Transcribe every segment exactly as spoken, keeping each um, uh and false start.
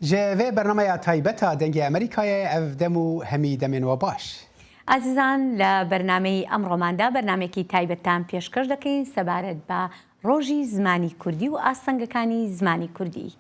Ji vê bernameya taybet a Dengê Amerîkayê ev dem û hemî demên we baş. ئازیزان، لە بەرنامەی ئەمڕۆماندا بەرنامێکی تایبەتتان پێشکەش دەکەین سەبارەت بە ڕۆژی زمانی کوردی و ئاستەنگەکانی زمانی کوردی.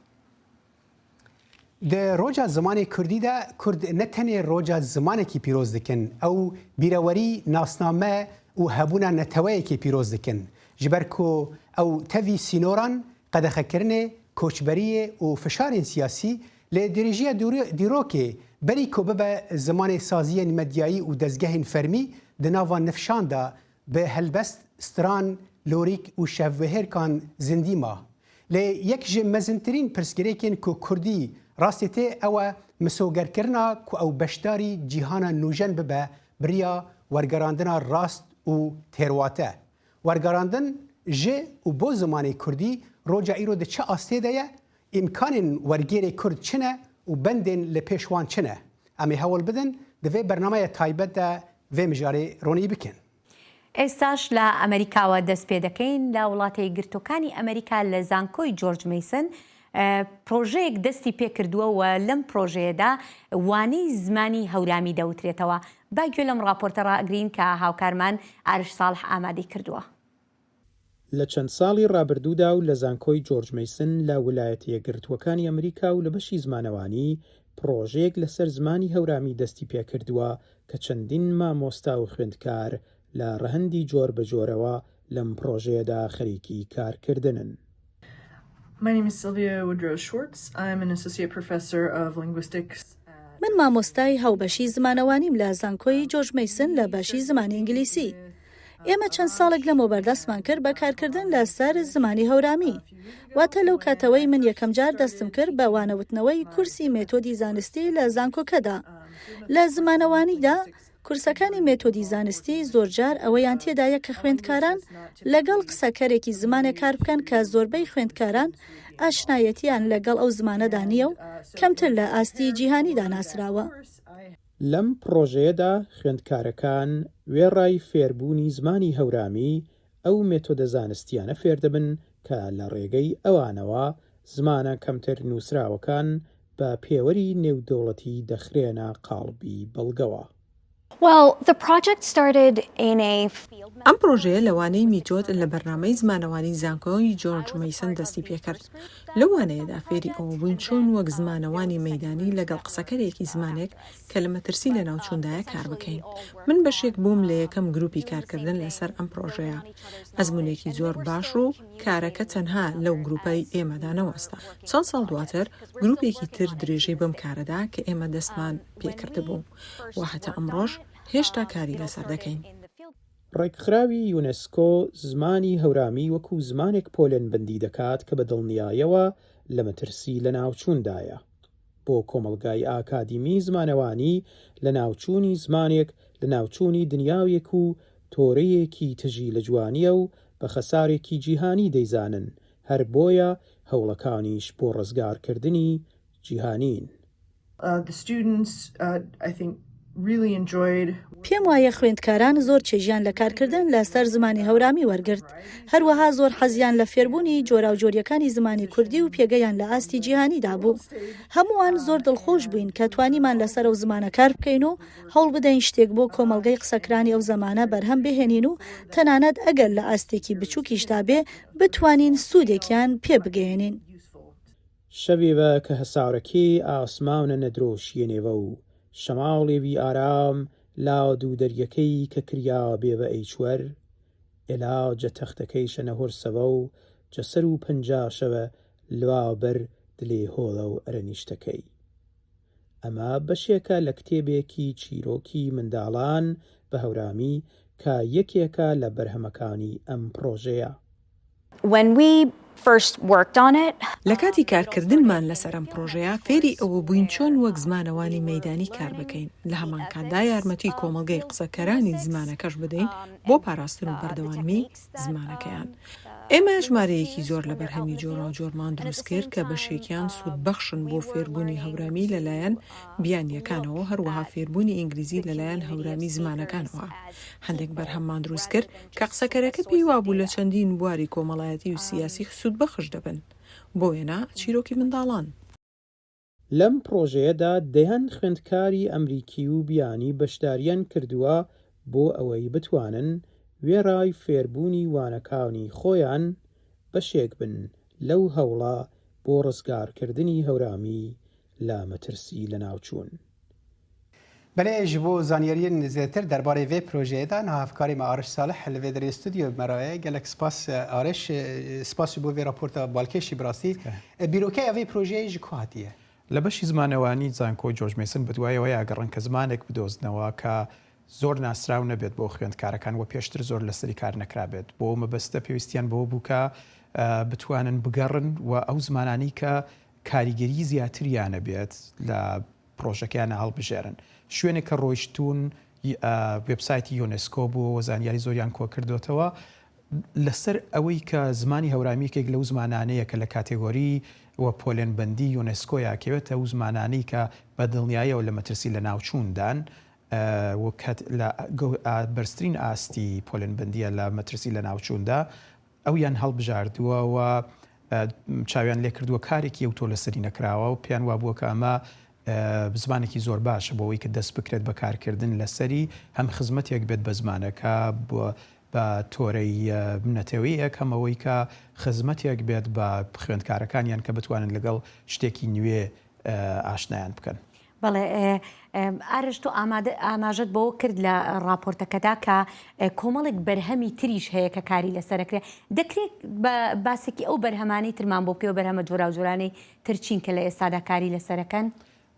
Di roja zimanê kurdî de kurd ne tenê roja zimanekî pîroz dikin, ew bîrewerî, nasname û hebûna neteweyekê pîroz dikin. Ji ber ku ew tevî sînoran, qedexekirinê, koçberiyê û fişarên siyasî, lê dirêjiya dûrî-, dîrokê, berî ku bibe zimanê saziyên medyayî û dezgehên fermî di nava nifşan de, bi helbest, stran, lorîk û şevbihêrkan zindî ma. Lê yek ji mezintirîn pirsgirêkên ku kurdî rastê tê ew e, misogerkirina ku ew beşdarî cîhana nûjen bibe bi riya wergerandina rast û têrwate. Wergerandin ji û bo zimanê kurdî roja îro di çi astê de ye? Îmkanên wergêrê kurd çi ne û bendên li pêş wan çi ne? Em ê hewl bidin di vê bernameya taybet de vê mijarê ronî bikin. ئێستاش لە ئەمریکاوە دەست پێ دەکەین. لە وڵاتە یەکگرتووەکانی ئەمریکا لە زانکۆی جۆرج مەیسن، ئە، پرۆژەیەک دەستی پێ کردووە و لەم پرۆژەیەدا وانەی زمانی هەورامی دەوترێتەوە. با گوێ لەم ڕاپۆرتە ڕاگرین کە هاوکارمان ئارش ساڵح ئامادەی کردووە. لە چەند ساڵی ڕابردوودا و لە زانکۆی جۆرج مەیسن لە ولایەتە یەکگرتووەکانی ئەمریکا و لە بەشی زمانەوانی، پڕۆژەیەک لەسەر زمانی هەورامی دەستی پێکردووە کە چەندین مامۆستا و خوێندکار لە ڕەهەندی جۆر بە جۆرەوە لەم پڕۆژەیەدا خەریکی کارکردنن. My name is Sylvia Woodrow Schwartz. I'm an associate professor of linguistics. من مامۆستای هاوبەشی زمانەوانیم لە زانکۆی جۆرج مەیسن لە بەشی زمانی ئینگلیسی. ئێمە چەند ساڵێک لەمەوبەر دەستمان کرد بە کارکردن لەسەر زمانی هەورامی. واتە لەو کاتەوەی من یەکەم جار دەستم کرد بە وانەوتنەوەی کورسی مێتۆدی زانستی لە زانکۆکەدا. لە زمانەوانیدا، کورسەکانی مێتۆدی زانستی زۆرجار ئەوەیان تێدایە کە خوێندکاران لەگەڵ قسەکەرێکی زمانێک کار بکەن کە زۆربەی خوێندکاران ئاشنایەتیان لەگەڵ ئەو زمانەدا نییە و کەمتر لە ئاستی جیهانیدا ناسراوە. لەم پڕۆژەیەدا خوێندکارەکان وێڕای فێربوونی زمانی هەورامی، ئەو مێتۆدە زانستیانە فێردەبن کە لە ڕێگەی ئەوانەوە زمانە کەمتر نووسراوەکان بە پێوەری نێودەوڵەتی دەخرێنە قاڵبی بەڵگەوە. Well, the project started in a field ئەم پرۆژەیە لە وانەی میتۆد لە بەرنامەی زمانەوانی زانکۆی جۆرج مەیسن دەستی پێکرد. لەو وانەیەدا فێری ئەوە بووین چۆن وەک زمانەوانی مەیدانی لەگەڵ قسەکەرێکی زمانێک کە لە مەترسی لە ناوچووندایە کار بکەین. من بەشێک بووم لە یەکەم گروپی کارکردن لەسەر ئەم پرۆژەیە. ئەزمونێکی زۆر باش و کارەکە تەنها لەو گروپەی ئێمەدا نەوەستا. چەند ساڵ دواتر گروپێکی تر درێژەی بەم کارەدا کە ئێمە دەستمان پێکردبوو و هەتا ئەمڕۆش هێشتا کاری لەسەر دەکەین. ڕێکخراوی یونسکۆ زمانی هەورامی وەکو زمانێک پۆلێنبندی دەکات کە بە دڵنیایەوە لە مەترسی لە ناوچووندایە. بۆ کۆمەڵگای ئاکادیمی زمانەوانی، لە ناوچوونی زمانێک لە ناوچوونی دنیاوێک و تۆرەیەکی تژی لە جوانیە و بە خەسارێکی جیهانی دەیزانن، هەر بۆیە هەوڵەکانیش بۆ ڕزگارکردنی جیهانین. Uh, the students, uh, I think, really enjoyed. پێم وایە خوێندکاران زۆر چێژیان لە کارکردن لەسەر زمانی هەورامی وەرگرت. هەروەها زۆر حەزیان لە فێربوونی جۆراوجۆریەکانی زمانی کوردی و پێگەیان لە ئاستی جیهانیدا بوو. هەمووان زۆر دڵخۆش بووین کە توانیمان لەسەر ئەو زمانە کار بکەین و هەوڵ بدەین شتێک بۆ کۆمەڵگەی قسەکرانی ئەو زمانە بەرهەم بهێنین و تەنانەت ئەگەر لە ئاستێکی بچووکیشدا بێ، بتوانین سوودێکیان پێ بگەیەنین. شەوێوە کە هەسارەکەی ئاسماونە نەدرۆشیێنێوە و شەماڵێوی ئارام لا دوو دەریەکەی کە کریا بێوە ئەیچوەر، ئێلا جە تەختەکەی شەنە هۆرسەوە و جە سەر و پەنجا شەوە لوا بەر دلێ هۆڵە و ئەرەنیشتەکەی. ئەمە بەشێکە لە کتێبێکی چیرۆکی منداڵان بە هەورامی کە یەکێکە لە بەرهەمەکانی ئەم پرۆژەیە. When we first worked on it, لە کاتی کارکردنمان لەسەر ئەم پرۆژەیە فێری ئەوە بووین چۆن وەک زمانەوانی مەیدانی کار بکەین، لە هەمان کاتدا یارمەتی کۆمەڵگەی قسەکەرانی زمانەکەش بدەین بۆ پاراستن و بەردەوامی زمانەکەیان. ئێمە ژمارەیەکی زۆر لە بەرهەمی جۆراوجۆرمان دروست کرد کە بەشێکیان سوودبەخشن بۆ فێربوونی هەورامی لەلایەن بیانیەکانەوە، هەروەها فێربوونی ئینگلیزی لەلایەن هەورامی زمانەکانەوە. هەندێک بەرهەممان دروست کرد کە قسەکەرەکە پێی وابوو لە چەندین بواری کۆمەڵایەتی و سیاسی سوودبەخش دەبن. بۆ وێنە چیرۆکی منداڵان. لەم پڕۆژەیەدا دەیان خوێندکاری ئەمریکی و بیانی بەشداریان کردووە بۆ ئەوەی بتوانن وێڕای فێربوونی وانەکانی خۆیان بەشێک بن لەو هەوڵە بۆ ڕزگارکردنی هەورامی لە مەترسی لەناوچوون. Belê, ji bo zanyariyên zêdetir derbarê vê projeyê de niha hevkarê me Ariş Salih li vê derê stûdyoyê me re ye. Gelek spas, e, Ariş, e, spas ji bo vê raporta balkêşî bi rastî. E, bîrokeya vê projeyê ji ku hatiye? لە بەشی زمانەوانی زانکۆی جۆرج مەیسن بە دوای ئەوەی ئاگەڕن کە زمانێک بدۆزنەوە کە زۆر ناسراو نەبێت بۆ خوێندکارەکان و پێشتر زۆر لەسەری کار نەکرابێت. بۆ ئەو مەبەستە پێویستیان بەوە بوو کە بتوانن بگەڕن و ئەو زمانانەی کە کاریگەری زیاتریانە بێت لە پڕۆژەکەیانە هەڵبژێرن. شوێنێک کە ڕۆیشتوون وێبسایتی یۆنسکۆ بووە و زانیاری زۆریان کۆکردوتەوە لەسەر ئەوەی کە زمانی هەورامی یەکێک لەو زمانانەیە کە لە کاتێگۆری و پۆلێنبەندی یۆنسکۆیا کەوێتە ئەو زمانانەی کە بە دڵنیاییەوە لە مەترسی لە ناوچووندان و کە لە بەرزترین ئاستی پۆلێنبەندیە لە مەترسی لە ناوچووندا، ئەویان هەڵبژاردووە و چاویان لێکردووە کارێکی ئەوتۆ لەسەری نەکراوە و پێیان وابووە کە ئەمە زمانێکی زۆر باشە بۆ ئەوەی کە دەست بکرێت بە کارکردن لەسەری، هەم خزمەتێک بێت بە زمانەکە بە تۆرەی نەتەوەیەک، هەم ئەوەی کە خزمەتێک بێت بە خوێندکارەکانیان کە بتوانن لەگەڵ شتێکی نوێ ئاشنایان بکەن. بەڵێ، ئارش، تۆ ئاماژەت بەوە کرد لە ڕاپۆرتەکەدا کە کۆمەڵێک بەرهەمی تریش هەیە کە کاری لەسەر ئەکرێ. دەکرێت بە باسێکی ئەو بەرهەمانەی ترمان بۆ بکەی و بەرهەمە جۆراوجۆرانەی تر چین کە لە ئێستادا کاری لەسەر ئەکەن؟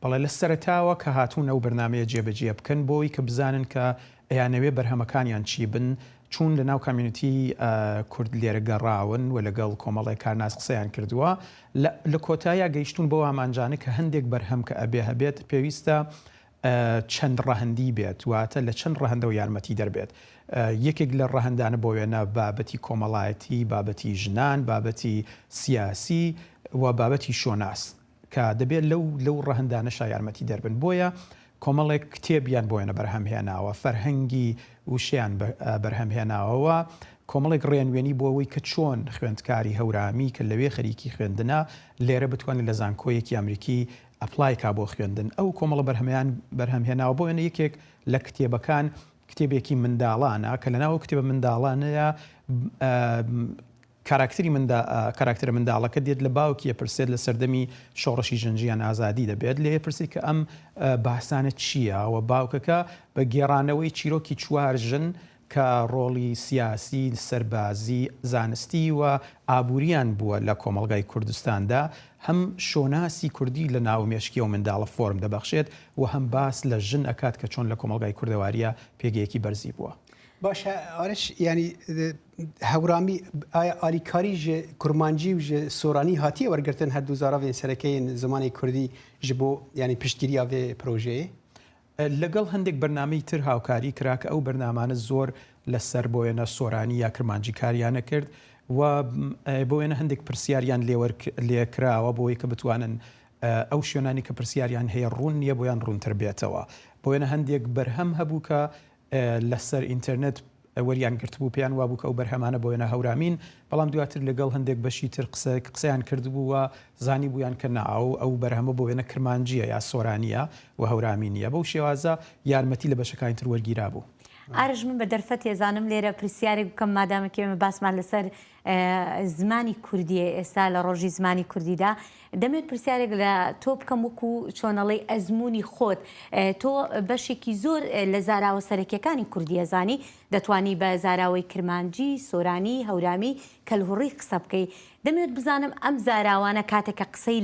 بەڵێ، لە سەرەتاوە کە هاتوون ئەو بەرنامەیە جێبەجێ بکەن بۆ ئەوەی کە بزانن کە ئەیانەوێ بەرهەمەکانیان چی بن، چوون لە ناو کامیونیتی کورد لێرە گەڕاون و لەگەڵ کۆمەڵێک کارناس قسەیان کردووە. لە کۆتاییا گەیشتوون بەو ئامانجانە کە هەندێک بەرهەم کە ئەبێ هەبێت پێویستە چەند ڕەهەندی بێت، واتە لە چەند ڕەهەندەوە یارمەتیدەر بێت. یەکێک لە ڕەهەندانە بۆ وێنە بابەتی کۆمەڵایەتی، بابەتی ژنان، بابەتی سیاسی و بابەتی شۆناس کە دەبێت لەو لەو ڕەهەندانەشا یارمەتیدەر بن. بۆیە کۆمەڵێک کتێبیان بۆ وێنە بەرهەم هێناوە، فەرهەنگی وشەیان بەرهەم هێناوە و کۆمەڵێک ڕێنوێنی بۆ ئەوەی کە چۆن خوێندکاری هەورامی کە لەوێ خەریکی خوێندنە لێرە بتوانێت لە زانکۆیەکی ئەمریکی apply کا بۆ خوێندن. ئەو کۆمەڵە بەرهەمیان بەرهەم هێناوە، بۆ وێنە یەکێک لە کتێبەکان کتێبێکی منداڵانە کە لەناو ئەو کتێبە منداڵانەیە کاراکتەری مندا کاراکتەرە منداڵەکە دێت لە باوکی ئەپرسێت لە سەردەمی شۆڕشی ژن ژیان ئازادی دەبێت، لێ ئەپرسی کە ئەم باسانە چییە و باوکەکە بە گێڕانەوەی چیرۆکی چوار ژن کە ڕۆڵی سیاسی، سەربازی، زانستی و ئابووریان بووە لە کۆمەڵگای کوردستاندا، هەم شۆناسی کوردی لە ناو مێشکی ئەو منداڵە فۆرم دەبەخشێت و هەم باس لە ژن ئەکات کە چۆن لە کۆمەڵگای کوردەواریە پێگەیەکی بەرزی بووە. باشە ئارش، یانی هەورامی ئایا ئالیکاری ji kurmancî û ji soranî hatiye wergirtin her du zaravên sereke yên zimanê kurdî ji bo, yanî piştgiriya vê projeyê؟ لەگەڵ هەندێک بەرنامەی تر هاوکاری کرا کە ئەو بەرنامانە زۆر لەسەر بۆ وێنە سۆرانی یا کرمانجی کاریان نەکرد و بۆ وێنە هەندێک پرسیاریان لێوەر لێکراوە بۆ ئەوەی کە بتوانن ئەو شوێنانی کە پرسیاریان هەیە ڕوون نییە بۆیان ڕوونتر بێتەوە. بۆ وێنە هەندێک بەرهەم هەبوو کە لەسەر ئینتەرنێت وەریان گرتبوو، پێیان وابوو کە ئەو بەرهەمانە بۆ وێنە هەورامی ین، بەڵام دواتر لەگەڵ هەندێک بەشی تر قسە قسەیان کردبوو و زانیبوویان کە نا ئەو ئەو بەرهەمە بۆ وێنە کرمانجییە یا سۆرانییە و هەورامی نییە. بەو شێوازە یارمەتی لە بەشەکانی تر وەرگیرابوو. ئارش، من بە دەرفەتێ زانم لێرە پرسیارێک بکەم، مادامەکە ئێمە باسمان لەسەر زمانی کوردییە ئێستا لە ڕۆژی زمانی کوردیدا، دەمەوێت پرسیارێک لە تۆ بکەم وەکو چۆنەڵی ئەزموونی خۆت. تۆ بەشێکی زۆر لە زاراوە سەرەکیەکانی کوردی ئەزانی، دەتوانی بە زاراوەی کرمانجی، سۆرانی، هەورامی، کەلهوڕی قسە بکەی. دەمەوێت بزانم ئەم زاراوانە کاتێک کە قسەی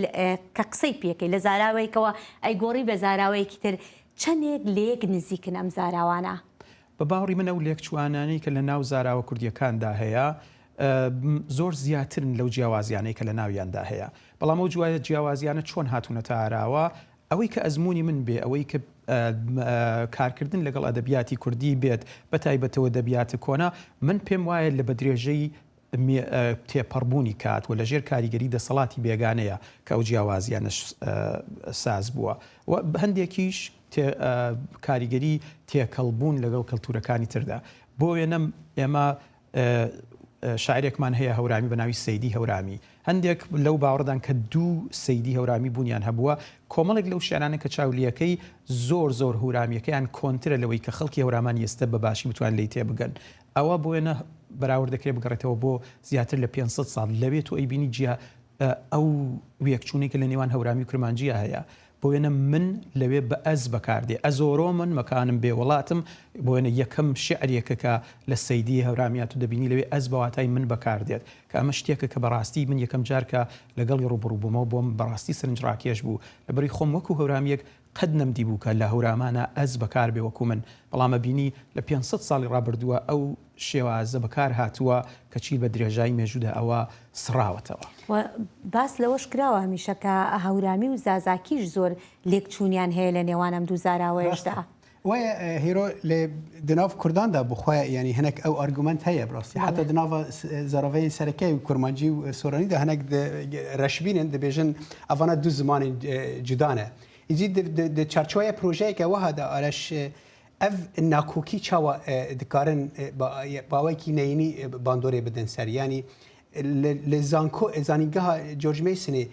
کە قسەی پێکەی لە زاراوەیەکەوە ئەیگۆڕی بە زاراوەیەکی تر، چەندێک لە یەک نزیکن ئەم زاراوانە؟ بە باوەڕی من ئەو لێکچوانانەی کە لە ناو زاراوە کوردییەکاندا هەیە زۆر زیاترن لەو جیاوازیانەی کە لە ناویاندا هەیە. بەڵام ئەو جوایە جیاوازیانە چۆن هاتوونەتە ئاراوە؟ ئەوەی کە ئەزموونی من بێ، ئەوەی کە کارکردن لەگەڵ ئەدەبیاتی کوردی بێت، بە تایبەتەوە ئەدەبیاتە کۆنە، من پێم وایە لە بە درێژەی تێپەڕبوونی کات و لەژێر کاریگەری دەسەڵاتی بێگانەیە کە ئەو جیاوازیانە ساز بووە و هەندێکیش کاریگەری تێکەڵبوون لەگەڵ کەلتوورەکانی تردا. بۆ وێنە ئێمە شاعیرێکمان هەیە هەورامی بە ناوی سەیدی هەورامی، هەندێک لەو باوەڕدان کە دوو سەیدی هەورامی بوونیان هەبووە، کۆمەڵێک لەو شیعرانە کە چاولیەکەی زۆر زۆر هورامیەکەیان کۆنترە لەوەی کە خەڵکی هەورامان ئێستە بە باشی بتوان لی تێ بگەن. ئەوە بۆیە نە بەراورد دەکرێت بگەڕێتەوە بۆ زیاتر لە پێنج سەد ساڵ. لەوێ تۆ ئەیبینی جیا، ئە، ئەو وێکچوونەی کە لە نێوان هەورامی و کرمانجیە هەیە. بۆیە نە من لەوێ بە ئەز بەکاردێ. ئەزۆرۆ من مەکانم بێ وڵاتم، بۆیە نە یەکەم شعرێکە کە لە سەیدی هەورامیات و دەبینی لەوێ ئەز بەواتای من بەکاردێت. کە ئەمە شتێکە کە بەڕاستی من یەکەم جار کە لەگەڵی ڕوبڕوو بوومەوە بۆم بەڕاستی سەرنج ڕاکێش بوو. لەبەری خۆم وەکو هەورامیەک قەت نەمدی بوو کە لە هەورامانە ئەز بەکار بێ وەکو من. بەڵام ئەبینی لە پێنج سەد ساڵی ڕابردووە ئەو شێوازە بەکار هاتووە کە چی بە درێژایی مێژوودا ئەوە سڕاوەتەوە. و باس لەوەش کراوە هەمیشە کە هەورامی و زازاکیش زۆر لێکچوونیان هەیە لە نێوان ئەم دوو زاراوەیەشدا. Rast e. Wê, e, hêro lê di nav Kurdan de bi xwe, yanî hinek ew argument heye bi rastî. Belê. Heta di nava s-, e, zaraveyên sereke û kurmancî û, e, soranî de hinek di, e, reşbînin, dibêjin evana du zimanên, e, cuda ne. Îcî di, di, di çarçoveya projeyeke wiha de Areş, e, ev nakokî çawa, e, dikarin, e, ba-, e, bawekî neyînî, e, bandorê bidin ser? Yanî, e, li, li zanko-, e, zanîngeha George Masonê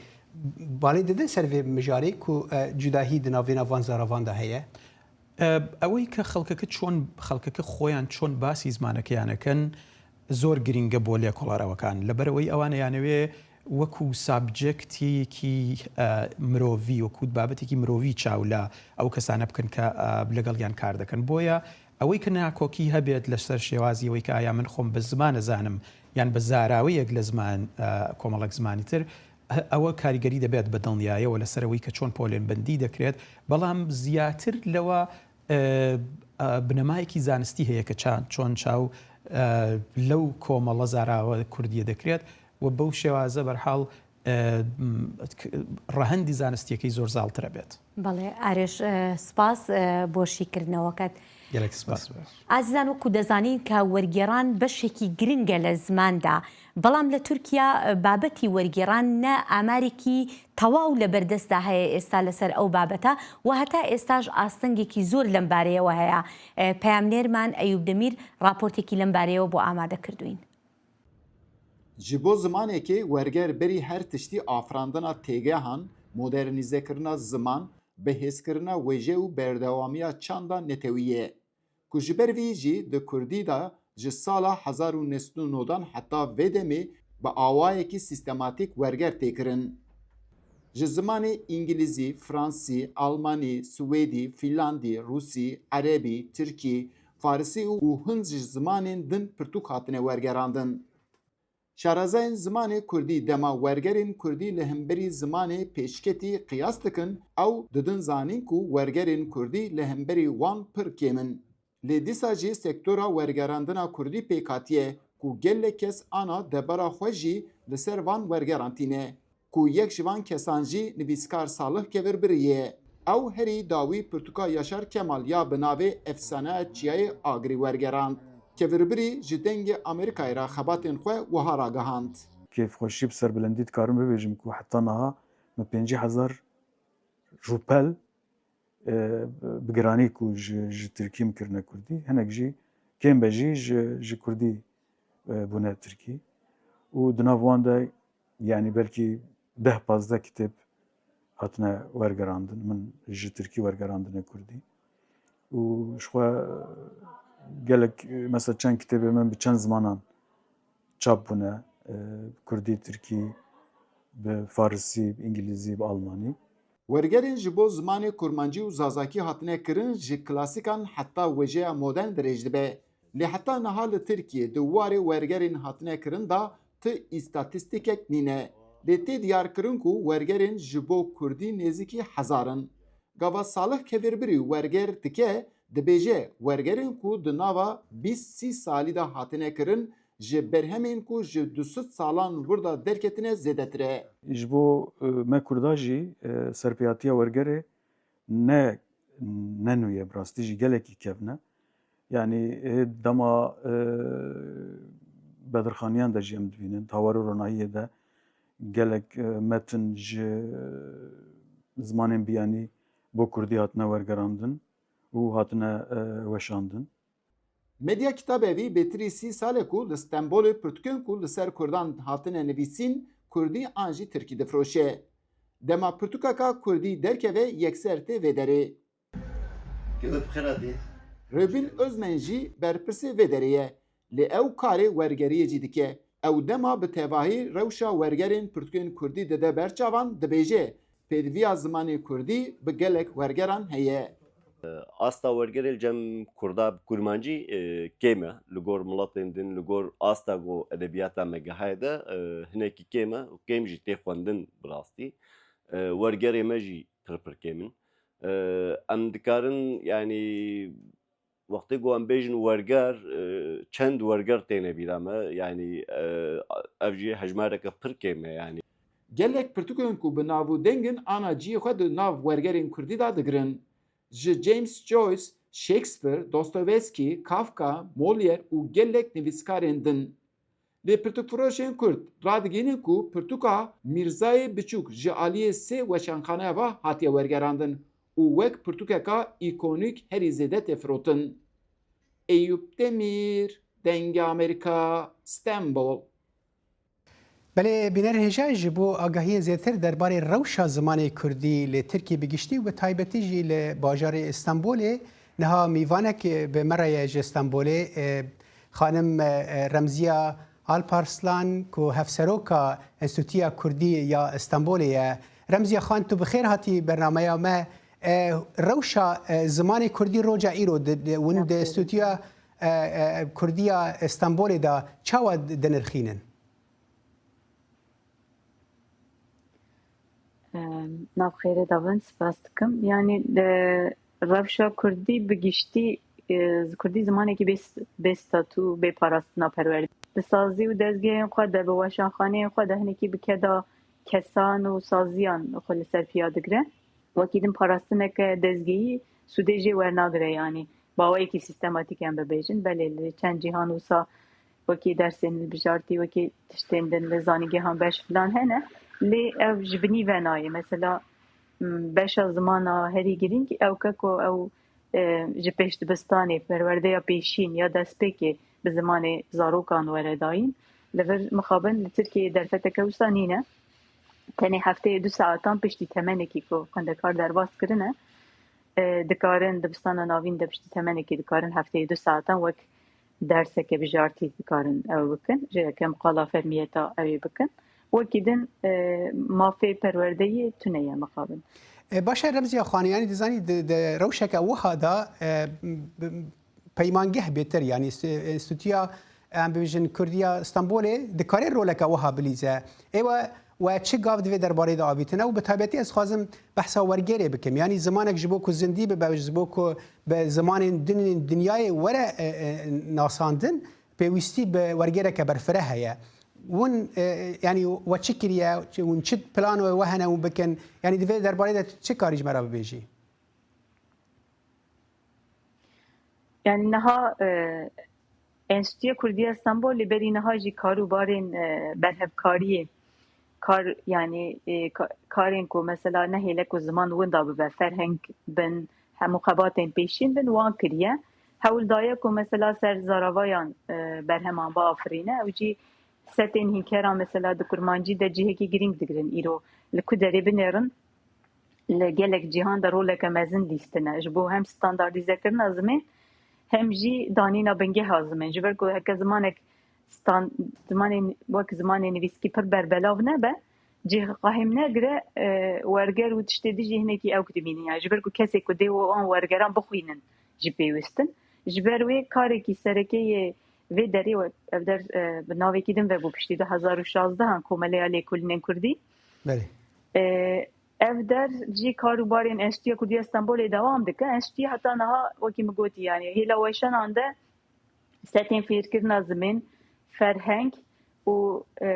balê didin ser vê mijarê ku, e, cudahî di navêna van zaravan de heye? ئە، ئەوەی کە خەڵکەکە چۆن، خەڵکەکە خۆیان چۆن باسی زمانەکەیانەکەن، زۆر گرنگە بۆ لێکۆڵەرەوەکان. لەبەرەوەی ئەوانە یانەوێ وەکو سابجێکتێکی، ئە، مرۆڤی، وەکو بابەتێکی مرۆڤی چاو لە ئەو کەسانە بکەن کە، ئە، لەگەڵیان کار دەکەن. بۆیە ئەوەی کە ناکۆکی هەبێت لەسەر شێوازی ئەوەی کە ئایا من خۆم بە زمان ئەزانم یان بە زاراوەیەک لە زمان، ئە، کۆمەڵێک زمانی تر، ئەوە کاریگەری دەبێت بە دڵنیایەوە لەسەر ئەوەی کە چۆن پۆلێنبەندی دەکرێت، بەڵام زیاتر لەوە، ئە، ئە، بنەمایەکی زانستی هەیە کە چا-، چۆن چاو، ئە، لەو کۆمەڵە زاراوە کوردیە دەکرێت و بەو شێوازە بەرحاڵ، ئە، م-، ک-، ڕەهەندی زانستیەکەی زۆر زاڵترە بێت. بەڵێ، ئارێش، ئە، سپاس، ئە، بۆ شیکردنەوەکەت. گەلێک سپاس. ئازیزان، وەکو دەزانین کە وەرگێڕان بەشێکی گرنگە لە زماندا، بەڵام لە تورکیا، ئە، بابەتی وەرگێڕان نە ئامارێکی تەواو لە بەردەستدا هەیە ئێستا لەسەر ئەو بابەتە و هەتا ئێستاش ئاستەنگێکی زۆر لەم بارەیەوە هەیە. ئە، پەیامنێرمان ئەیوب دەمیر راپۆرتێکی لەم بارەیەوە بۆ ئامادە کردوین. Ji bo zimanekê werger berî her tiştî afirandina têgehan, modernîzekirina ziman, bihêzkirina wêje û berdewamiya çanda netewî ye. Ku ji ber vî jî di kurdî de ji sala hezar û neh sed û nod an heta vê demê bi awayekî sîstematîk werger tê kirin. Ji zimanê îngilîzî, fransî, almanî, swêdî, fîlandî, rûsî, erebî, tirkî, farisî û hin ji zimanên din pirtûk hatine wergerandin. Şarezayên zimanê kurdî dema wergerên kurdî li hemberî zimanê pêşketî qiyas dikin, ew didin zanîn ku wergerên kurdî li hemberî wan pir kêm in. Lê dîsa jî sektora wergerandina kurdî pêk hatiye ku gelek kes ana debera xwe jî li ser van wergeran tîne. Ku yek ji van kesan jî nivîskar Salih Kevirbirî ye. Ew herî dawî pirtûka Yaşar Kemal ya bi navê Efsaneya Çiyayê Agirî wergerand. Kevirbirî ji Dengê Amerîkayê re xebatên xwe wiha ragihand. Kêfxweşî bi serbilendî dikarim bibêjim ku heta niha min pêncî hezar rûpel, e, bi giranî ku ji, ji tirkî min kirine kurdî, hinek jî kêm be jî ji, ji kurdî, e, bûne tirkî. Û di nav wan de, yanî belkî deh pazdeh kitêb hatine wergerandin, min ji tirkî wergerandine kurdî. Û ji xwe gelek, mesela çend kitêbê min bi çend zimanan çap bûne, e, kurdî, tirkî, bi farisî, bi îngilîzî, bi almanî. Wergerên ji bo zimanê kurmancî û zazakî hatine kirin ji klasîkan heta wêjeya modern dirêj dibe. Lê heta niha li Tirkiyê di warê wergerên hatine kirin de ti îstatîstîkek nîne. Lê tê diyar kirin ku wergerên ji bo kurdî nêzîkî hezar in. Gava Salih Kevirbirî werger dike, dibêje, wergerên ku di nava bîst sî salî de hatine kirin, ji berhemên ku ji du sed salan wir de derketine zêdetir e. Ji bo, e, me Kurda jî, e, serpêhatiya wergerê ne, ne nû ye, bi rastî jî gelekî kevn e. Yanî, e, dema, e, bedirxaniyan de jî em dibînin, di Hawarê Ronahiyê de gelek, e, metin ji zimanên biyanî bo kurdî hatine wergerandin û hatine, e, weşandin. Medya Kitabevî bêtirî sî sal e ku li Stenbolê pirtûkên ku li ser kurdan hatine nivîsîn, kurdî an jî tirkî difiroşe. Dema pirtûkeka kurdî derkeve yekser tê vê derê. Rêbîn Ozmen jî berpirsê vê derê ye, lê ew karê wergeriyê jî dike. Ew dema bi tevahî rewşa wergerên pirtûkên kurdî dide ber çavan, dibêje, pêdiviya zimanê kurdî bi gelek wergeran heye. Asta wergerê li cem kurda bi kurmancî e, kêm e. Li gor miletên din, li gor asta ku edebiyata me gihaye de e, hinekî kêm e û kêm jî tê xwendin bi rastî. E, wergerê me jî pir pir kêm in. E, em dikarin, yanî, wextê ku em bêjin werger, e, çend werger têne bîra me, yanî, e, ev jî hejmareke pir kêm e, yanî. Gelek pirtûkên ku bi nav û deng in ana cihê xwe di nav wergerên kurdî de digirin. Ji James Joyce, Shakespeare, Dostoyevsky, Kafka, Molière û gelek nivîskarên din. Lê pirtûkfiroşên kurd radigihînin ku pirtûka Mîrzayê Biçûk ji aliyê sê weşanxaneya ve hatiye wergerandin û wek pirtûkeka îkonîk herî zêde tê firotin. Eyûp Demîr, Dengê Amerîka, Stenbol. Belê bînerên hêja, ji bo agahiyên zêdetir derbarê rewşa zimanê kurdî li Tirkiyê bi giştî û bi taybetî jî li bajarê Stenbolê, niha mîvanek bi me re ye ji Stenbolê, e, xanim, e, Remziya Alparslan ku hevseroka Enstîtuya Kurdî ya Stenbolê ye. Remziya Xan, tu bi xêr hatî bernameya me. E, rewşa, e, zimanê kurdî roja îro di, di, hûn di Enstîtuya, e, e, Kurdî ya Stenbolê de çawa di-, dinirxînin? Em, Nav xêrê de bin, spas dikim. Yanî di rewşa kurdî bi giştî, e, kurdî zimanekî bê, bê statû, bê parastina perwerdê. Bi sazî û dezgehên xwe de, bi weşanxaneyên xwe de hinekî bi keda kesan û saziyan xwe li ser piya digire. Wekî din parastineke dezgehî sûdê jê wernagire, yanî bi awayekî sîstematîk em bibêjin. Belê li çend cîhan wisa wekî dersên hilbijartî, wekî tiştên din li zanîngehan beş filan hene, lê ev ji binî ve nayê. Mesela, m, beşa zimana herî girîng ew ke ku ew, e, ji pêş dibistanê, perwerdeya pêşîn ya destpêkê bi zimanê zarokan were dayîn. Li vir mixabin li Tirkiyeyê derfeteke wisa nîne. Tenê hefteyê du saetan piştî temenekî ku xwendekar derbas kirine, e, dikarin dibistana navîn de piştî temenekî dikarin hefteyê du saetan wek derseke bijartî dikarin ew bikin. Ji yeke em qala fermiyeta ew ê bikin. Wekî din, e, mafê perwerdeyê tune ye mixabin. E, baş e, Remziya Xanî, yanî dizanî di, di rewşeke wiha de, e, b-, peymangeh bêtir, yanî st-, Enstîtuya, em bibêjin, Kurdiya Stenbolê dikare roleke wiha bilîze. Ê we, we çi gav divê derbarê de avîtine? Û bi taybetî ez dixwazim behsa wergerê bikim. Yanî zimanek ji bo ku zindî bibe, ji bo ku bi zimanên din ên dinyayê were, e, e, nasandin, pêwîstî bi wergereke berfireh heye. Hûn, e, yanî we çi kiriye? Hûn çi plano we hene hûn bikin? Yanî divê derbarê de çi karî ji me re bibêjî? Yani niha, e, Enstîtuya Kurdî ya Stenbolê berî niha jî karûbarên, e, berhevkariyê, kar, yani, e, ka-, karên ku mesela nehêle ku ziman winda bibe, ferheng bin, hemû xebatên pêşîn bin, wan kiriye. Hewl daye ku mesela ser zaravayan, e, berheman biafirîne. Ew jî setên hînkera mesela di kurmancî de cihekî girîng digirin îro. Li ku derê binêrin, li gelek cîhan de roleke mezin lîstine. Ji bo hem standardîzekirina zimên, hem jî danîna bingeha zimên. Ji ber ku heke zimanek stand-, zimanê, wek zimanê nivîskî pir berbelav nebe, cih qehîm negire, e, werger û tiştê din jî hinekî ewk dimînin. Yani ji ber ku kesê ku dê wan wergeran bixwînin jî pêwîst in. Ji ber wê karekî sereke yê vê derê we-, ev der, e, bi navekî din vebû piştî du hezar û şazdehan Komeleya Lêkolînên Kurdî. Belê. E, ev der jî kar û barên Enstîtuya Kurdî ya Stenbolê dewam dike. Enstîtuya heta niha wekî min gotî, yani hêla weşanan de setên fêrkirina zimên, ferheng û, e,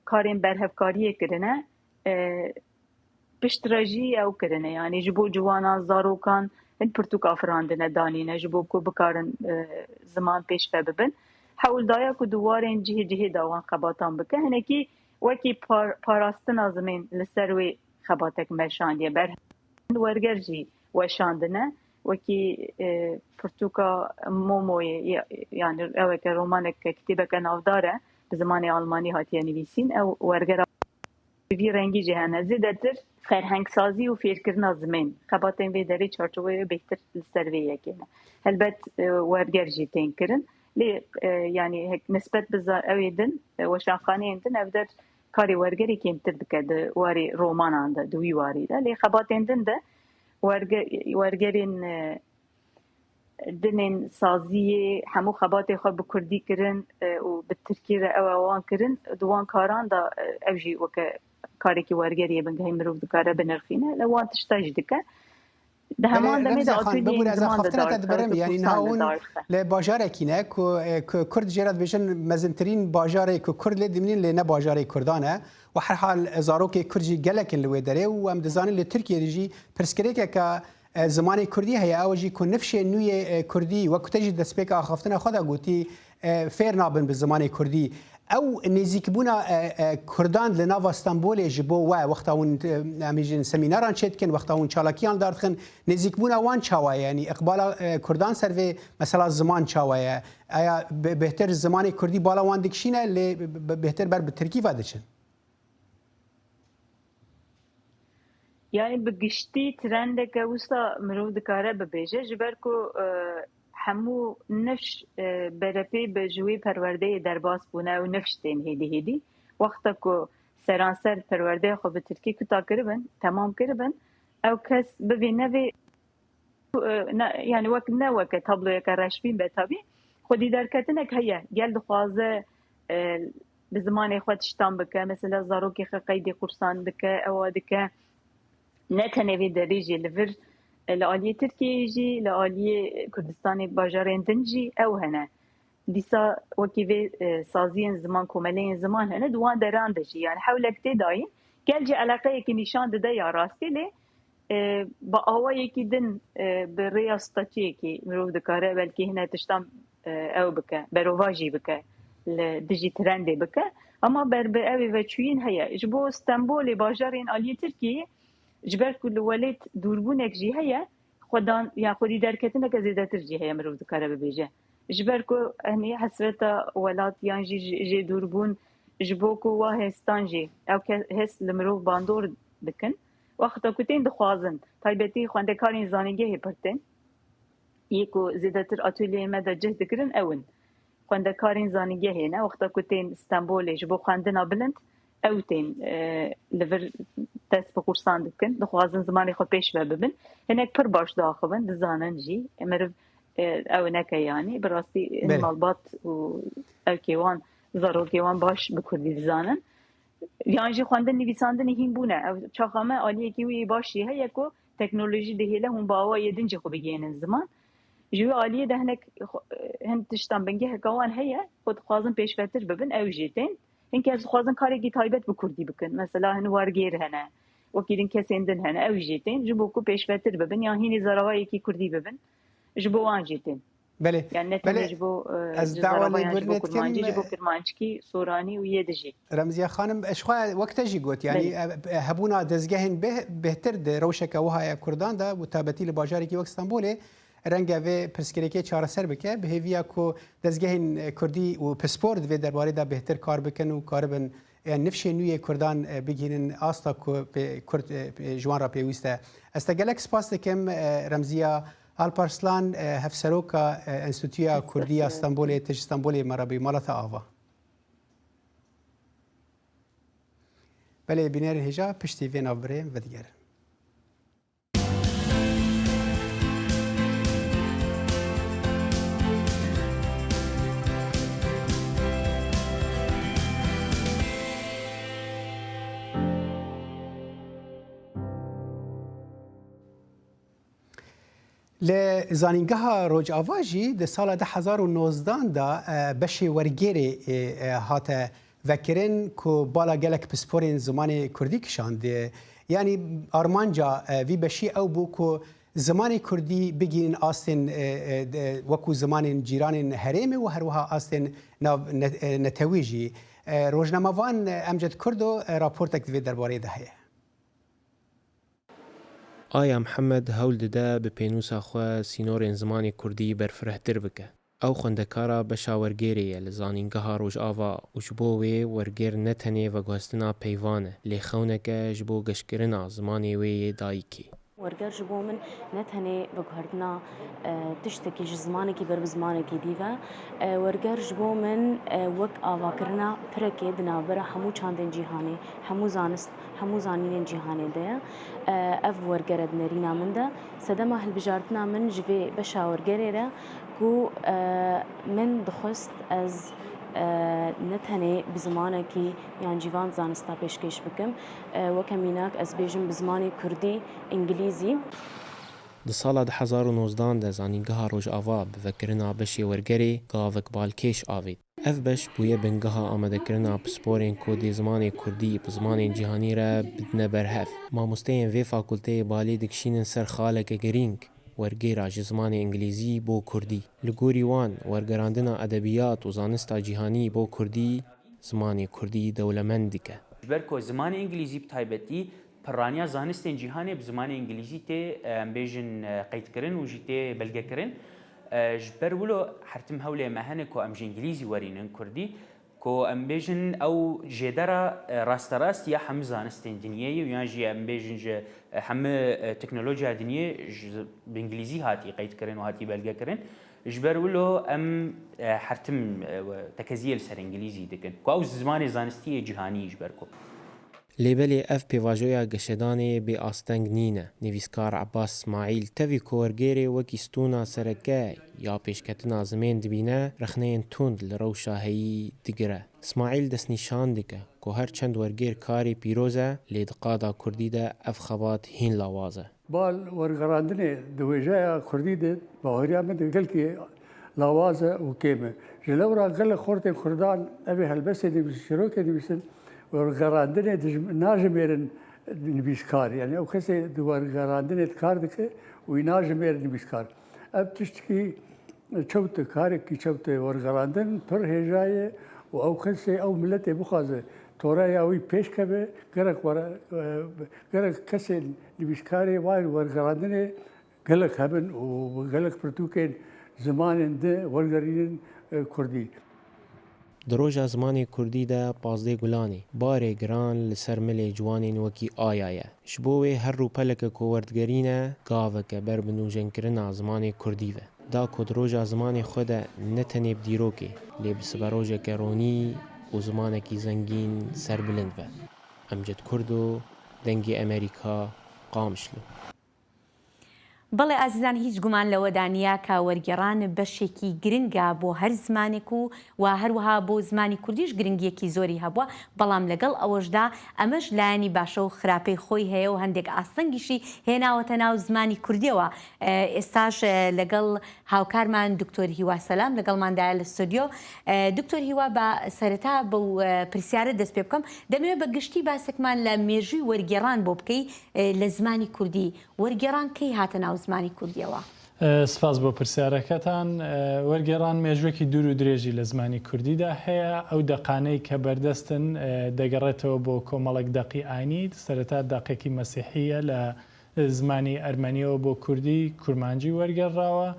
karên berhevkariyê kirine. E, piştre jî ew kirine, yani ji bo ciwanan, zarokan hin pirtûk afirandine, danîne ji bo ku bikarin, e, ziman pêş ve bibin. Hewl daye ku di warên cihê cihê de wan xebatan bike. Hinekî wekî par-, parastina zimên li ser wê xebatek meşandiye. Ber werger jî weşandine. Wekî, e, pirtûka Momoyê, ya-, yani ew eke romaneke, kitêbeke navdar e, bi zimanê almanî hatiye nivîsîn. Ew wergera Bi vî rengî jî hene. Zêdetir ferhengsazî û fêrkirina zimên, xebatên vê derê çarçoveya bêhtir li ser vê yekê ne. Helbet, e, werger jî tên kirin. Lê, e, yanî hek-, nisbet bi za-, ew ê din, e, weşanxaneyên din, ev der karê wergerê kêmtir dike di warê romanan de, di wî warî de. Lê xebatên din de werge-, wergerên, e, dinên saziyê hemû xebatê xwe bi kurdî kirin, e, û bi tirkî re ew e wan kirin. Di wan karan de, e, ev jî weke karekî wergeriyê bingehîn mirov dikare binirxîne, li wan tişta jî dike. Di Belê, heman demê de Remziye Xan, atölye bibûre, ez ziman de axaftina te dar dibe, dibirim, yanî niha hûn li bajarekî ne ku, e, ku Kurd jê re dibêjin mezintirîn bajarê ku Kurd lê dimînin, lê ne bajarê Kurdan e. Û herhal, e, zarokê Kurd jî gelek in li wê derê û em dizanin li Tirkiyeyê de jî pirsgirêkeke, e, zimanê Kurdî heye. Ew jî ku nifşên nû yê, e, Kurdî, wek ku te jî destpêka axaftina xwe de gotî, e, fêr nabin bi zimanê Kurdî. Ew nêzîkbûna, e, e, Kurdan li nava Stenbolê ji bo we, wexta hûn, e, em jî semînaran çêdikin, wexta hûn çalakiyan li dar dixin, nêzîkbûna wan çawa ye? Yanî iqbala, e, Kurdan ser vê mesela ziman çawa ye? Aya be-, bêhtir zimanê Kurdî bala wan dikişîne, lê be-, be-, bêhtir ber bi Tirkî ve diçin? Yani bi giştî trendeke wisa mirov dikare bibêje, ji ber ku, e, hemû nifş, e, berepê bi ji wê perwerdeyê derbas bûne û nifş tên hêdî hêdî. Wexta ku seranser perwerdeya xwe bi tirkî kuta kiribin, temam kiribin, ew kes bivê nevê, e, ne, yani wek, ne weke tabloyeke reşbîn be tabî. Xwedî derketinek heye, gel dixwaze, e, bi zimanê xwe tiştan bike, mesela zarokê xwe qeydê qursan dike, ewa dike. Ne tenê vê derê jî li vir, e, li aliyê Tirkiyeyê jî, li aliyê Kurdistanê bajarên din jî ew hene. Dîsa wekî vê, e, saziyên ziman, komeleyên ziman hene, di wan deran de jî, yani hewlek tê dayîn, gel jî eleqeyekî nîşan dide ya rastî, lê, e, bi awayekî din, e, bi rêya statuyekî mirov dikare belkî hine tiştan, e, ew bike, berovajî bike, li dijî trendê bike. Ama ber bi ew ê veçûyîn heye. Ji bo Stenbolê, bajarên aliyê Tirkiyeyê, ji ber ku li welêt dûrbûnek jî heye, xwedan, ya xwedî derketineke zêdetir jî heye mirov dikare bibêje. Ji ber ku, hani, hesreta welat yan jî jê, jê dûrbûn, ji bo ku wa hêstan jî, ew ke-, hêst li mirov bandor dikin. Wexta ku tên dixwazin, taybetî xwendekarên zanîngehê pir tên, yê ku zêdetir atolyeyê me de cih digirin, ew in. Xwendekarên zanîngehê ne, wexta ku tên Stenbolê ji bo xwendina bilind, ew tên, e, li vir dest bi qursan dikin, dixwazin zimanê xwe pêş ve bibin. Hinek pir baş diaxivin, dizanin jî. Meriv, e, ew neke yanî. Bi rastî hin Belê. malbat û ewkê wan, zarokê wan baş bi kurdî dizanin. Yan jî xwendin nivîsandinê hîn bûne. Ew çaxa me aliyekî wî yê baş jî heye ku teknolojî dihêle hûn bi awayê din jî xwe bigihînin ziman. Ji wî aliyê de hinek xwe-, hin tiştan bingeheka wan heye ku dixwazin pêşvetir bibin, ew jî tên. Hin kes dixwazin karekî taybet bi kurdî bikin. Mesela hin wergêr hene, wekî din kesên din hene, ew jî tên. Ji bo ku pêşvetir bibin, yan hînî zaravayekî kurdî bibin, ji bo wan jî tên. Belê. Yani ne Belê. tenê ji bo, e, Ez ji dawa zarava yan ji lêbûrinê bo dikim, kurmancî, ji bo e, kirmanckî, soranî û yê dijî. Remziye Xanim, ez xwe wek te jî got, yani, Belê. e, e, hebûna dezgehên bêh-, bêhtir di rewşeke wiha ya Kurdan de û tabetî li bajarekî wek Stenbolê renge vê pirsgirêkê çareser bike. Bi hêviya ku dezgehên, e, Kurdî û pispor di vê derbarê de bêhtir kar bikin û karibin, e, nifşên nû yê Kurdan, e, bigihînin asta ku pê Kurd, e, pê, ji wan re pêwîst e. Ez te gelek spas dikim, e, Remziya Alparslan, e, hevseroka, e, Enstîtuya Kurdî ya Stenbolê, te ji Stenbolê me re bî. Mala te ava. Belê, bînerên hêja, piştî vê navbirê em vedigerin. Li Zanîngeha Rojava jî di sala du hezar û nozdan de, e, beşê wergêrê, e, e, hate vekirin ku bala gelek pisporên zimanê kurdî kişandiye. Yanî armanca, e, vî beşî ew bû ku zimanê kurdî bigihînin astên, e, e, de, wekû zimanên cîranên herêmê û her wiha astên nav-, ne-, e, netewî jî. E, rojnamevan, e, Emced Kurdo, e, raportek di vê derbarê de heye. Aya Mihemed hewl dide bi pênûsa xwe sînorên zimanê kurdî berfirehtir bike. Ew xwendekara beşa wergêrê ye li Zanîngeha Rojava û ji bo wê wergêr ne tenê veguhestina peyvan e, lê xewneke ji bo geşkirina zimanê wê yê dayikê. Werger ji bo min ne tenê veguhertina, e, tiştekî ji zimanekî ber bi zimanekî dî ve. E, werger ji bo min, e, wek avakirina pirekê di navbera hemû çandên cîhanê, hemû zanist, hemû zanînên cîhanê de ye. E, ev werger e di nerîna min de. Sedema hilbijartina min ji vê beşa wergerê re ku, e, min dixwest ez, e, ne tenê bi zimanekî yan cîvan zanista pêşkêş bikim. E, weke mînak ez bêjim bi zimanê kurdî, îngilîzî. Di sala du hezar û nozdan de Zanîngeha Rojava bi vekirina beşê wergerê gavek balkêş avêt. Ev beş bûye bingeha amadekirina pisporên ku dê zimanê kurdî bi zimanên cîhanî re bidine ber hev. Mamosteyên vê fakulteyê balê dikişînin ser xaleke girîng, wergêra ji zimanê îngilîzî bo kurdî. Li gorî wan, wergerandina edebiyat û zanista cîhanî bo kurdî, zimanê kurdî dewlemend dike. Ji ber ku zimanê îngilîzî bi taybetî pirraniya zanistên cîhanê bi zimanê îngilîzî tê, em bêjin, e, qeydkirin û jî tê belgekirin. E, ji ber wilo her tim hewlê me hene ku em ji îngilîzî werînin kurdî, ku em bêjin ew jêdera, e, rasterast ya hemû zanistên dinyê ye û yan jî em bêjin ji, e, hemû, e, teknolojiya dinyê ji, bi îngilîzî hatî qeydkirin û hatî belgekirin. Ji ber wilo em, e, her tim, e, we tekeziyê li ser îngilîzî dikin, ku ew zimanê zanistî yê cîhanî ji ber ku. Lê belê ev pêvajoya geşedanê bê asteng nîne. Nivîskar Ebbas Smaîl tevî ku wergêrê wekî stûna sereke ya pêşketina zimên dibîne, rexneyên tund li rewşa heyî digire. Smaîl destnîşan dike ku her çend wergêr karê pîroz e, lê di qada kurdî de ev xebat hîn lawaz e. Bal wergerandinê di wêjeya kurdî de, baweriya min de gelkî lawaz e û kêm e. Ji lewra gelek xortên kurdan evê helbestê nivîsin, çîrokê nivîsin, wergerandinê dijm-, najimêrin nivîskar. Yani ew kesê di wergerandinê kar dike û wî najimêrin nivîskar. Ev tiştekî çewt e, karekî çewt e, wergerandin pir hêja ye û ew kesê, ew miletê bixwaze toreya wî pêş keve, gerek were-, e, gerek kesên nivîskarê wayên wergerandinê gelek hebin û gelek pirtûkên zimanên di wergerînin, e, kurdî. Di roja zimanê kurdî de pazdeh Gulanê, barê giran li ser milê ciwanên wekî aya ye. Ji bo wê her rûpeleke ku werdigerîne, gaveke ber bi nûjenkirina zimanê kurdî ve. Da ku di roja zimanê xwe de ne tenê bi dîrokê, lê bi siberojeke ronî û zimanekî zengîn serbilind ve. Emced Kurdo, Dengê Emerîka, Qamişlo. بەڵێ ئازیزان، هیچ گومان لەوەدا نییە کە وەرگێڕان بەشێکی گرنگە بۆ هەر زمانێک و، و هەروەها بۆ زمانی کوردیش گرنگیەکی زۆری هەبووە، بەڵام لەگەڵ ئەوەشدا ئەمەش لایەنی باشە و خراپەی خۆی هەیە و هەندێک ئاستەنگیشی هێناوەتە ناو زمانی کوردیەوە. ئێ، ئێستاش، ئێ، لەگەڵ هاوکارمان دکتۆر هیوا سەلام لەگەڵماندایە لە ستۆدیۆ. ئێ، دکتۆر هیوا، بە سەرەتا بەو، ئێ، پرسیارە دەست پێ بکەم. دەمەوێت بە گشتی باسێکمان لە مێژووی وەرگێڕان بۆ بکەی، ئێ، لە زمانی کوردی. وەرگێڕان کەی هاتە ناو زمانی کوردیەوە؟ ئێ، سپاس بۆ پرسیارەکەتان. ئێ، وەرگێڕان مێژووەکی دوور و درێژی لە زمانی کوردیدا هەیە. ئەو دەقانەی کە بەردەستن، ئێ، دەگەڕێتەوە بۆ کۆمەڵێک دەقی ئاینی. سەرەتا دەقێکی مەسیحیە لە زمانی ئەرمەنیەوە بۆ کوردی، کورمانجی وەرگێڕاوە.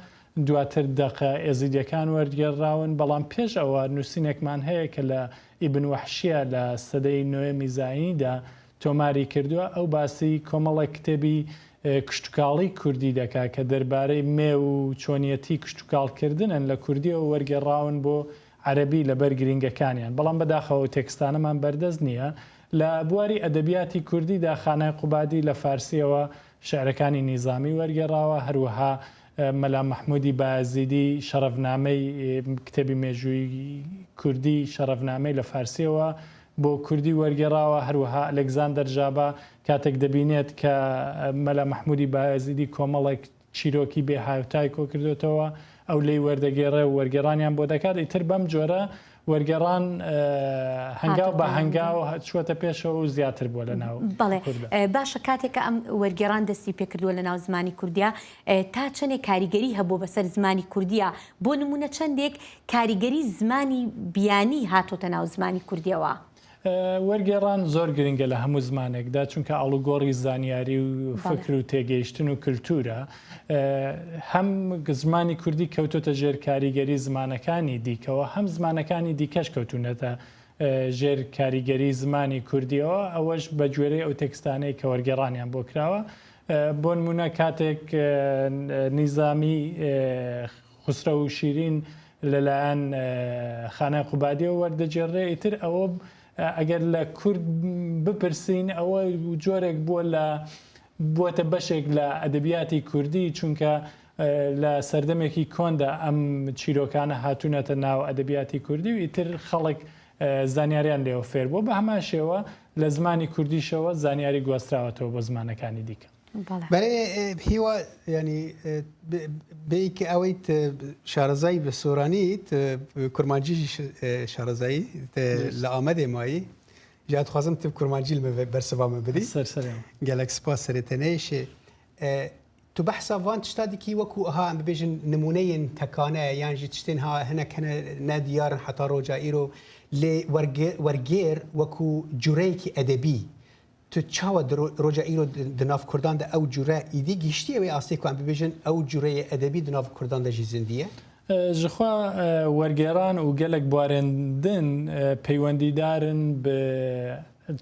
دواتر دەقە ئێزیدیەکان وەرگێڕاون، بەڵام پێش ئەوە نووسینێکمان هەیە کە لە ئیبن وەحشیە لە سەدەی نۆیەمی زاینیدا تۆماری کردووە. ئەو باسی کۆمەڵێک کتێبی، ئێ، کشتوکاڵی کوردی دەکا کە دەربارەی مێ و چۆنیەتی کشتوکاڵکردنن لە کوردیەوە وەرگێڕاون بۆ عەرەبی لەبەر گرنگەکانیان. بەڵام بەداخەوە ئەو تێکستانەمان بەردەست نییە. لە بواری ئەدەبیاتی کوردیدا خانای قوبادی لە فارسیەوە شعرەکانی نیزامی وەرگێڕاوە، هەروەها، ئێ، مەلا مەحموودی بایەزیدی شەڕەفنامەی، ئێ، کتێبی مێژووی کوردی شەڕەفنامەی لە فارسیەوە بۆ کوردی وەرگێڕاوە، هەروەها ئەلێکزاندەر ژابا کاتێک دەبینێت کە، ئێ، مەلا مەحموودی بایەزیدی کۆمەڵێک چیرۆکی بێ هاوتای کۆکردوتەوە، ئەو لێی وەردەگێڕێ و وەرگێڕانیان بۆ دەکات. ئیتر بەم جۆرە وەرگێڕان، ئێ، هەنگاو هاتە بە پێ. هەنگاو چووەتە پێشەوە و زیاتر بووە لە ناو بەڵێ. کوردا. ئێ، باشە، کاتێک کە ئەم وەرگێڕان دەستی پێکردووە لە ناو زمانی کوردیا، ئێ، تا چەندێک کاریگەری هەبوو بەسەر زمانی کوردیا؟ بۆ نمونە چەندێک کاریگەری زمانی بیانی هاتۆتە ناو زمانی کوردیەوە؟ وەرگێڕان زۆر گرنگە لە هەموو زمانێکدا، چونکە ئاڵوگۆڕی زانیاری و فکر و تێگەیشتن و کلتورە. ئە، هەم زمانی کوردی کەوتۆتە ژێر کاریگەری زمانەکانی دیکەوە، هەم زمانەکانی دیکەش کەوتونەتە، ئە، ژێر کاریگەری زمانی کوردیەوە. ئەوەش بە گوێرەی ئەو تێکستانەی کە وەرگێڕانیان بۆ کراوە. ئە، بۆ نمونە کاتێک، ئە، نیزامی، ئە، خوسرەو و شیرین لەلایەن، ئە، خانە قوبادیەوە وەردەگێڕێ، ئیتر ئەوە، ئە، ئەگەر لە کورد بپرسین، ئەوە جۆرێک بووە لە، بووەتە بەشێک لە ئەدەبیاتی کوردی، چونکە، ئە، لە سەردەمێکی کۆندا ئەم چیرۆکانە هاتوونەتە ناو ئەدەبیاتی کوردی و ئیتر خەڵک، ئە، زانیاریان لێوە فێر بووە. بە هەمان شێوە لە زمانی کوردیشەوە زانیاری گواستراوەتەوە بۆ زمانەکانی دیکە. بەڵێ. بەرێ، ئێ، هیوا، یعنی، ئێ، بێ-، بێیکە ئەوەی ت-، شارەزایی بە سۆرانی، ت-، کورمانجی ژی ش-، ئێ، شارەزایی، ت-، لە ئامەدێ مایی. جا دخوازم tu kurmancî li min ve-، bersiva min bidî. Ser serê min. Gelek spas serê te neyêşê. E, tu behsa van tişta dikî wekû aha em bibêjin nimûneyên tekane yan jî tiştên ha hinek hene ne diyar in heta roja îro. Lê werge-, wergêr wekû cureyekî edebî. Tu çawa di ro-, roja îro di, di nav kurdan de ew cure îdî gihiştiye wê astê ku em bibêjin ew cureyê edebî di nav kurdan de jî zindî ye? E, ji xwe, e, wergêran û gelek buarên din, e, peywendîdar in bi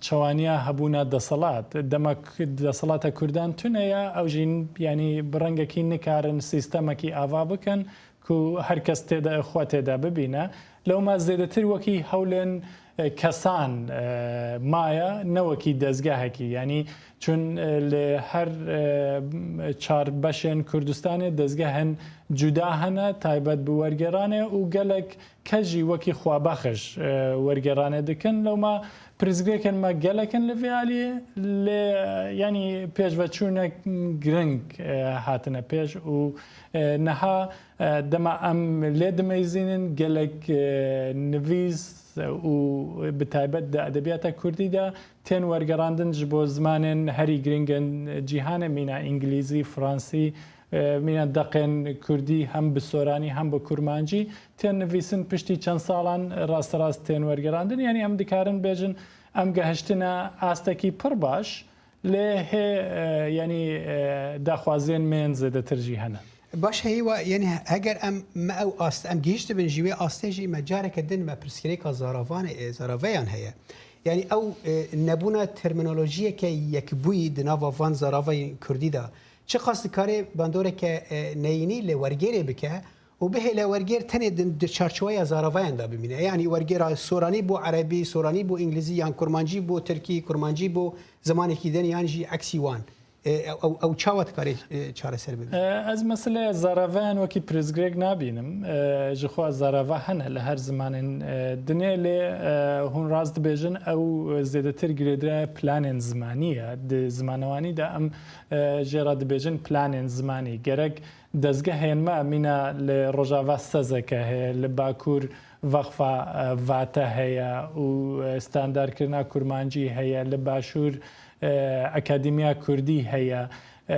çawaniya hebûna deselat. Dema k-, deselata Kurdan tune ye, ew jî, yanî, bi rengekî nikarin sîstemekî ava bikin ku her kes tê de, xwe tê de bibîne. Lewma zêdetir wekî hewlên, e, kesan, e, maye, ne wekî dezgehekî. Yanî, çun, e, li her, e, çar beşên Kurdistanê dezgehên cuda hene, taybet bi wergêranê û gelek kes jî wekî xwebexş, e, wergêranê dikin. Lewma pirsgirêkên me gelek in li vê aliyê, lê, e, yanî pêşveçûnek giring, e, hatine pêş û, e, niha, e, dema em lê dimeyzînin, gelek, e, nivîs û bi taybet di edebiyata kurdî de tên wergerandin ji bo zimanên herî giringên cîhanê, mîna îngilîzî, fransî, e, mîna deqên kurdî hem bi soranî hem bi kurmancî tên nivîsin, piştî çend salan rasterast tên wergerandin. Yanî em dikarin bêjin em gehiştine astekî pir baş, lê hê, e, yanî, e, daxwaziyên me yên zêdetir jî hene. Baş e, hîwa, yanî heger em me ew ast, em gihiştibin jî wê astê jî me careke din me pirsgirêka zaravanê, e, zaraveyan heye. Yanî ew, e, nebûna termînolojiyeke yekbûyî di nava van zaravayên kurdî de çiqas dikarê bandoreke, e, neyînî li wergêrê bike û bihêle wergêr tenê di, di çarçoweya zaraveyan de bimîne. Yanî wergêra soranî bo erebî, soranî bo îngilîzî yan kurmancî bo tirkî, kurmancî bo zimanekî din yan jî eksî wan. E, ew, ew, ew çawa dikarê, e, çareser bibe? E, ez meseleya zaraveyan wekî pirsgirêk nabînim. E, ji xwe zarava hene li her zimanên, e, dinê, lê, e, hûn rast dibêjin, ew zêdetir girêdayî planên zimanî ye. Di zimanewanî de em, e, jê re dibêjin planên zimanî. Gerek dezgehên me, mîna li Rojava SEZEK'e heye, li Bakur Veqfa, e, Vate heye û, e, standardkirina kurmancî heye, li Başûr, e, Akademiya Kurdî heye, e,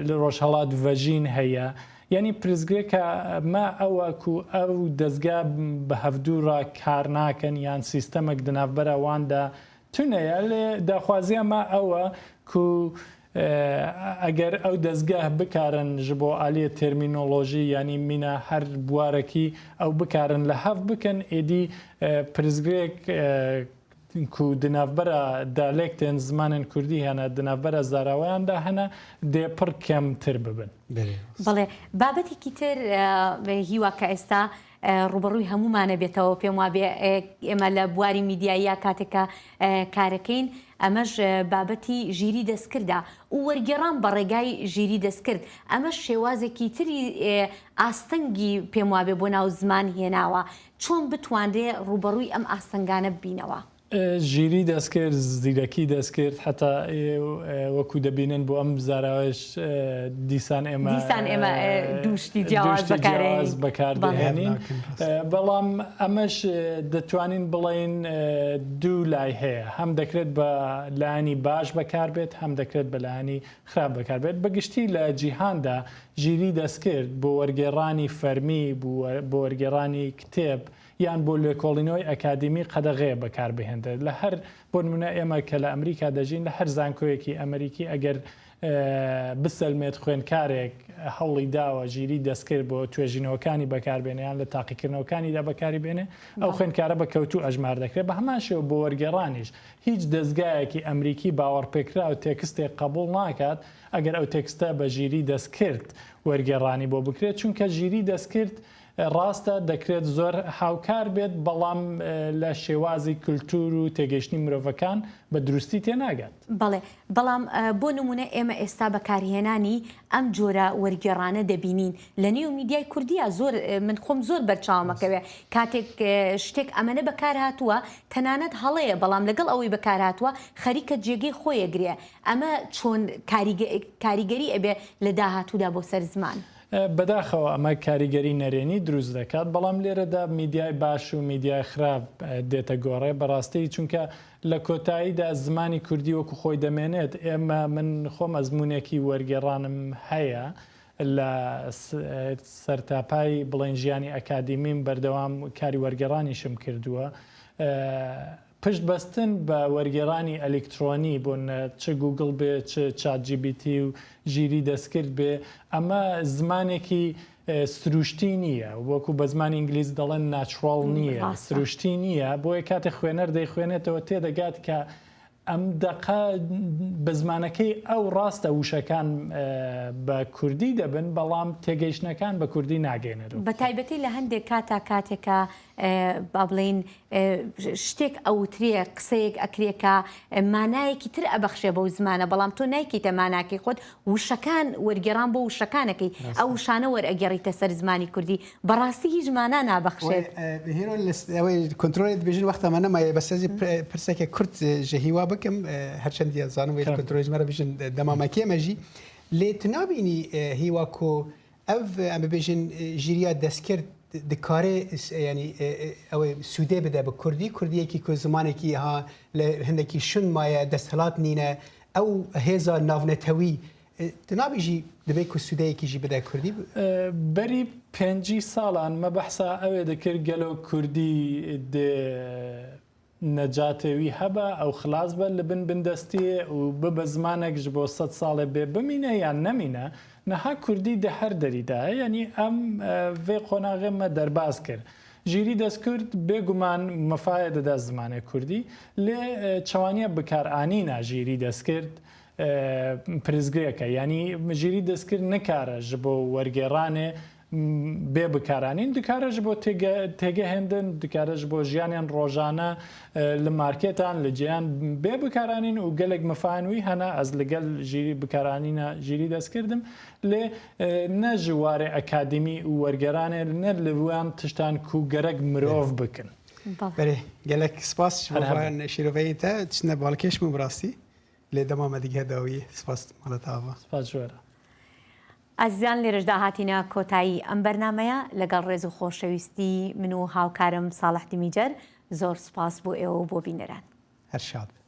li Rojhelat Vejîn heye. Yanî pirsgirêka me ew e ku ew dezgeh bi hevdû re kar nakin yan sîstemek di navbera wan de tune ye, lê daxwaziya me ew e ku, e, eger ew dezgeh bikarin ji bo aliyê termînolojî, yanî mîna her buarekî ew bikarin li hev bikin, êdî, e, pirsgirêk, e, ku di navbera dialektên zimanên kurdî hene, di navbera zaraweyan de hene, dê pir kemtir bibin. Belê. بەڵێ، بابەتێکی تر، ئە، هیوا کە ئێستا، ئە، ڕوبەڕووی هەمومانە بێتەوە، پێم وابێ، ئە، ئێمە لە بواری میدیاییە کاتێکە، ئە، کارەکەین، ئەمەش، ئە، بابەتی ژیری دەستکردە و وەرگێڕان بە ڕێگای ژیری دەستکرد. ئەمەش شێوازێکی تری، ئە، ئاستەنگی پێم وابێ بۆ ناو زمان هێناوە. چۆن بتوانرێ ڕوبەڕووی ئەم ئاستەنگانە ببینەوە؟ ئێ، ژیری دەستکرد، زیرەکی دەستکرد، حتا ئێ، ئێ، وەکو دەبینن بۆ ئەم زاراوەش، ئێ، دیسان ئێمە، دیسان ئێمە، ئێ، ئێ، دوو شتی جیاواز دوو شتی بەکارهێنین. جیاواز بەکار بەڵێ. دەهێنین. ناکەن ڕاست. ئێ، بەڵام ئەمەش، ئێ، دەتوانین بڵێین، ئێ، دوو لای هەیە. هەم دەکرێت بە لایەنی باش بەکار بێت، هەم دەکرێت بە لایەنی خراپ بەکار بێت. بەگشتی لە جیهاندا ژیری دەستکرد بۆ وەرگێڕانی فەرمی، بۆ وەر-، بۆ وەرگێڕانی کتێب، یان بۆ لێکۆڵینەوەی ئەکادیمی قەدەغەیە بەکاربهێنرێت. لە هەر، بۆ نمونە، ئێمە کە لە ئەمریکا دەژین، لە هەر زانکۆیەکی ئەمریکی ئەگەر، ئە، بسەلمێت خوێندکارێک هەوڵی داوە ژیری دەستکرد بۆ توێژینەوەکانی بەکاربێنێ یان لە تاقیکردنەوەکانیدا بەکاری بێنێ، ئەو بەڵێ. خوێندکارە بە کەوتوو ئەژمار دەکرێت. بە هەمان شێوە بۆ وەرگێڕانیش هیچ دەستگایەکی ئەمریکی باوەڕپێکراو تێکستێک قبول ناکات ئەگەر ئەو تێکستە بە ژیری دەستکرد وەرگێڕانی بۆ بکرێت، چونکە ژیری دەستکرد، ڕاستە، دەکرێت زۆر هاوکار بێت، بەڵام، ئە، لە شێوازی کولتور و تێگەیشتنی مرۆڤەکان بە دروستی تێناگات. بەڵێ، بەڵام، ئە، بۆ نمونە ئێمە ئێستا بەکارهێنانی ئەم جۆرە وەرگێڕانە دەبینین لە نێو میدیای کوردیا زۆر، ئە، من خۆم زۆر بەرچاومەکەوێ. کاتێک، ئە، شتێک ئەمەنە بەکار هاتووە، تەنانەت هەڵەیە، بەڵام لەگەڵ ئەوەی بەکار هاتووە، خەریکە جێگەی خۆی ئەگرێ. ئەمە چۆن کاریگە-، کاریگەری ئەبێ لە داهاتوودا بۆ سەر زمان؟ بەداخەوە ئەمە کاریگەری نەرێنی دروست دەکات، بەڵام لێرەدا میدیای باش و میدیای خراپ، ئە، دێتە گۆڕێ بەڕاستی، چونکە لە کۆتاییدا زمانی کوردی وەکو خۆی دەمێنێت. ئێمە، من خۆم ئەزموونێکی وەرگێڕانم هەیە لە س-، سەرتاپای، بڵێن، ژیانی ئەکادیمیم بەردەوام کاری وەرگێڕانیشم کردووە. ئە، پشت بەستن بە وەرگێڕانی ئەلکترۆنی، بۆ نە چ گوگڵ بێ، چ چات جی بی تی و ژیری دەستکرد بێ، ئەمە زمانێکی، ئە، سروشتی نییە، وەکو بە زمانی ئینگلیز دەڵێن ناترۆڵ نییە، ڕاستە. سروشتی نییە. بۆیە کاتێ خوێنەر دەیخوێنێتەوە تێدەگات کە ئەم دەقە بە زمانەکەی ئەو ڕاستە وشەکان، ئە، بە کوردی دەبن، بەڵام تێگەیشتنەکان بە کوردی ناگەێنەرەوە. بە تایبەتی لە هەندێک کاتا کاتێکە، ئە، با بڵێن، ئە، شتێک ئەوترێ، قسەیەک ئەکرێ کە، ئە، مانایەکی تر ئەبەخشێ بەو زمانە، بەڵام تۆ نایکەیتە ماناکەی خۆت، وشەکان وەرگێڕان بۆ وشەکانەکەی، ڕاستە. ئەو وشانە وەرئەگەڕیتە سەر زمانی کوردی، بەڕاستی هیچ مانا نابەخشێت. وای، ئە، هیرۆ لە س-، ئەوەی کۆنترۆلێ دبێژن وەختە مە نەمایە، بەس ئەزی پر-، پرسێکە کورت، ئە، ژە هیوا بکەم، ئە، هەرچەندی زانم وێ کۆنترۆلێ ژمارە بژن، ئە، دەمامەکێمە ژی. لێ تنابینی، ئە، هیوا کو ئەو، ئە، ئەم ببێژن، ئە، ژیریا دەستکرد دکارێ س-، یعنی، ئە، ئە، ئەوێ سوودێ بده بە کوردی، کوردیەکی کو زمانێکی ها لە هەندێکی شون مایە، دەستهەڵات نینە، ئەو هێزا ناونەتەوی، ئە، تنابی ژی دەبێ کو سوودەیەکی ژی بده کوردی ب-، ئە، بەری پێنجی ساڵان مە بەحسا ئەوێ دەکرد گەلۆ کوردی دێ نەجاتێ وی هەبە، ئەو خلاص بە لە بن بندەستیێ و ببە زمانێک ژ بۆ سەد ساڵێ بێ بمینە یان نەمینە، نەها کوردی دە هەر دەریدایە، یعنی ئەم، ئە، ڤێ قۆناغێ مە دەرباز کرد. ژیری دەستکرد بێگومان مفایە دەدا زمانێ کوردی، لێ، ئە، چەوانیە بکار ئانینا ژیری دەستکرد، ئە، پرزگرێکە. یعنی ژیری دەستکرد نکارە ژ بۆ وەرگێڕانێ، م، بێ بکارانین، دکارە ژ بۆ تێگە-، تێگەهێندن، دکارە ژ بۆ ژیانیان ڕۆژانە، ئە، لە مارکێتان، لە جێیان بێ بکارانین و گەلێک مفاەن وی هەنا ئەز لەگەل ژیری بکارانینە ژیری دەستکردم، لێ، ئە، نە ژ وارێ ئەکادیمی و وەرگێرانێ، نە لە وان تشتان کو گەرەک مرۆڤ بکن. بەڵێ. بەرێ، گەلەک سپاس هەر هەبوو. شیرۆڤەیی تە، چنە باڵکێش بوو بڕاستی. لێ دەمامە دیگە داوی. سپاس ماڵەت ئاوا. سپاس جوێرە. ئازیزان، لێرەشدا هاتینە کۆتایی ئەم بەرنامەیە. لەگەڵ ڕێز و خۆشەویستی من و هاوکارم ساڵح دیمیجەر، زۆر سپاس بۆ ئێوە و بۆ بینەران. هەر شاد بن.